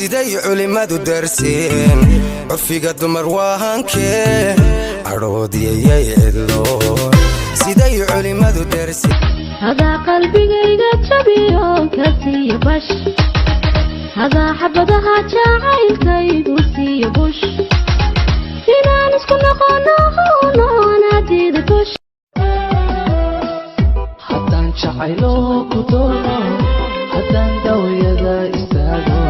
Siday culimmadu darseen, curfiga dumar waa hankee, cadhoodiyayay cidlo. Siday culimmadu darseen. Hadaa qalbigayga jabiyo ka siiya bash, hadaa xabadaha jacaylkaygu siiya bush, inaan isku noqono noonadiida bush. Haddaan jacaylo ku doono, haddaan dawyada istaago,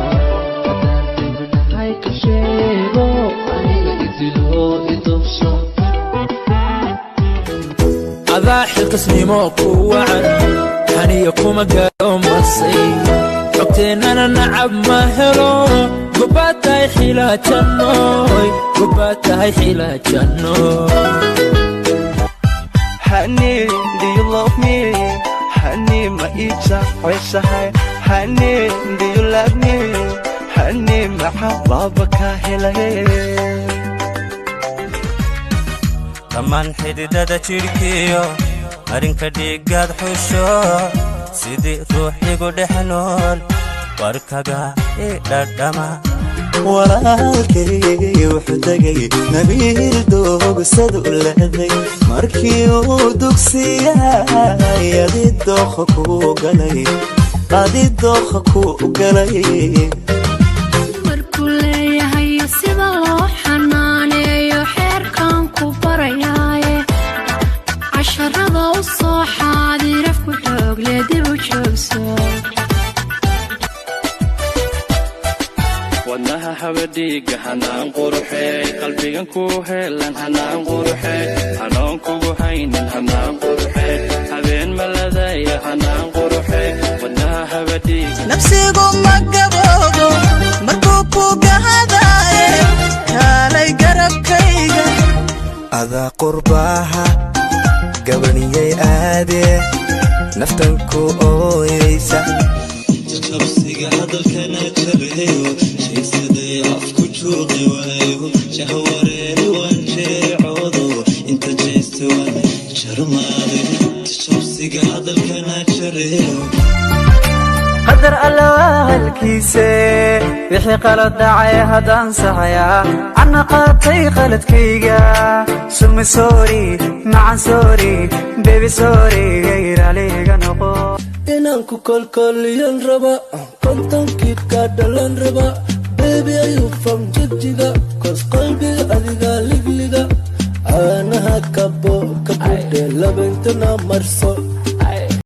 haddaan dibnahay ka sheego, aniga idilo idubso. Adaa xilkasnimo ku wacan, xaniya kuma gaaro masay, xogteennana nacab ma helo. Gobaad tahay xilaajannoy, gobaad tahay xilaajannoy. Honey, do you love me? Honey, ma ii jeceshahay? Honey, do you love me? Honey, maxaa baaba ka helay? Dhammaan xididada jidhkiyo marinka dhiiggaad xusho, sidii ruuxigu dhex nool warkaga i dhadhama. Walaalkay wuxuu tegay Nabiil, doogsadu leeday markii uu dugsiyay, adi dookha ku galay, adi dookha ku galay. Markuu leeyahay sida loo xanaaneeyo, xeerkan ku barayaaye, casharada u soo xaadirafku xoogle dib u joogso. Wadnaha habadhiiga hanaan quruxee, qalbigan ku heelan hanaan quruxee, hanoon kugu haynin hanaan quruxee, habeen maladaya hanaan quruxee, wadnaha habadhiiga. Nafsigu ma gaboobo markuu ku gahadaaye, kaalay garabkayga. Adaa qurbaaha gabaniyay aadee, naftan ku ooyeysa. Jabsiga hadalkana jabeeyo, sheegsaday afku juuqi waayo, jahwareeri waan jeecoodo, inta jeesta waan jarmaaday. Jabsiga hadalkana jareeyo. Qadar Alla waa halkiise, wixii qalad dhacay haddaan saxayaa, anna qaatay qaladkayga. Sumi sorry, macan sorry, baby sorry, raaliga noqo. Inaan ku kolkoliyan raba, 50-kii ka dhalan raba. Baby, ayuu from Jigjiga, 'cause qalbiga adiga ligliga, caanaha kabo kabudhe labintana marso.